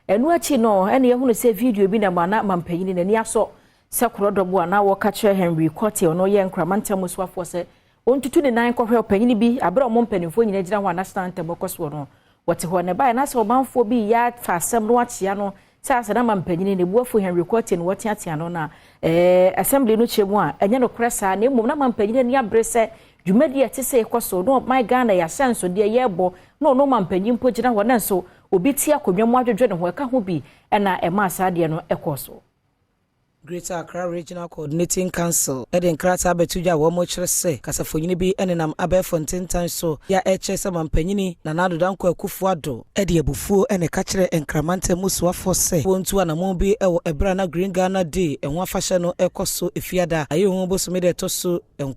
Ɛno akyi no, ɛna yɛhunu sɛ video bi nam a na mampanyini n'ani asɔ sɛ korɔdɔbo a na wɔka kyerɛ Henry Quartey, ɔno yɛ Nkrama ntam soafoɔ, sɛ ɔntutu ne nan kɔhwɛ ɔpanyini bi abere a ɔmo mpanimfoɔ nyinaa gyina hɔ a national anthem kɔ soɔ no wɔte hɔ. Ne baeɛ na sɛ ɔmanfoɔ bi yɛ afa asɛm no akyea no sɛ asɛ na mampanyini ne buafo Henry Quartey no wɔteatea no na assembly no kyerɛ mu a ɛnyɛ nokorɛ saa, na mmom na mampanyini ani abere sɛ dwumadi a ɛte sɛ ɛkɔ so na ɔman Ghana yɛ ahyɛnsodeɛ yɛrebɔ na ɔno mampanyin mpo gyina hɔ, na nso obi te akonnwa mu adwodwo ne ho ɛka ho bi ɛna ɛma saa adeɛ no ɛkɔ so. Greater Accra Regional Coordinating Council de nkrataa abɛto dwa a wɔn kyerɛ sɛ kasafonyini bi nenam abɛɛfo ntentan so yɛ a ɛkyerɛ sɛ mampanyini Nana Addo Dankwa Akufo-Addo de abufuo ne ka kyerɛ Nkramantam mu soafoɔ sɛ wɔntu anammɔn bi wɔ ɛberɛ a na Green Ghana Day ɛho afahyɛ no ɛkɔ so Efiada Ayɛhu bosome de ɛtɔ so 9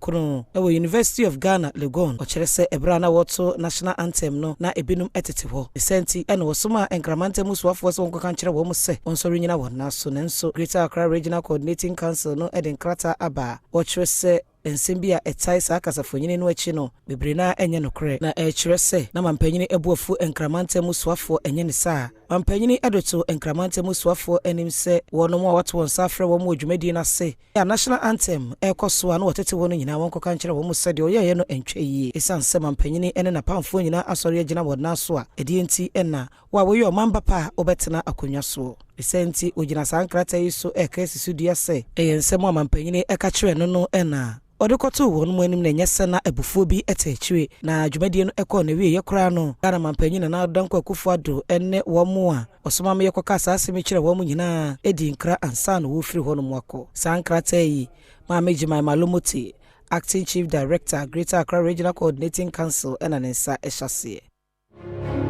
wɔ University of Ghana, Legon. Ɔkyerɛ sɛ ɛberɛ a na wɔto national anthem no na ebinom tete hɔ. Ne sɛ nti ɛna wɔsomaa Nkramantam mu soafoɔ sɛ wɔnkɔka nkyerɛ wɔn sɛ wɔnsɔre nyina wɔn nan so. Nanso Greater Accra Regional Coordinating Council no de nkrataa aba a wɔkyerɛ sɛ nsɛm bi a ɛtae saa kasafonyini no akyi no bebree naa ɛnyɛ nokorɛ, na ɛkyerɛ sɛ na mampanyini abuafu Nkramantam mu soafoɔ. Ɛnyɛ ne saa, mampanyini de to Nkramantam mu soafoɔ anim sɛ wɔnom a wɔato wɔn nsa afrɛ wɔn wɔ dwumadie no ase a national anthem ɛrekɔ so a na wɔtete hɔ no nyinaa, wɔnkɔka nkyerɛ wɔn sɛ deɛ ɔyɛeɛ no ntwa yie, ɛsiane sɛ mampanyini ne n'apamfoɔ nyinaa asɔre agyina wɔn nan so a ɛdeɛ nti ɛna wo a woyɛ ɔman ba pa a wobɛtena akonnwa soɔ. Ɛsɛ nti ogyina saa nkrataa yi so ɛreka asi so dua sɛ ɛyɛ nsɛm a mampanyini ɛka kyerɛ no ɛna ɔde kɔtoo wɔn mu anim, na ɛnyɛ sɛ na abufuo bi ɛte akyire. Na dwumadie no ɛkɔɔ na wieɛ koraa no, Ghana mampanyin Nana Addo Dankwa Akufo-Addo ne wɔn mu a ɔsoma ma yɛkɔka saa asɛm yi kyerɛ wɔn mu nyinaa edi nkra ansa na wɔfiri hɔ nom akɔ. Saa nkrataa yi, Maame Jemima Lomotey, Acting Chief Director, Greater Accra Regional Coordinating Council, ɛna ne nsa ɛhyɛ aseɛ.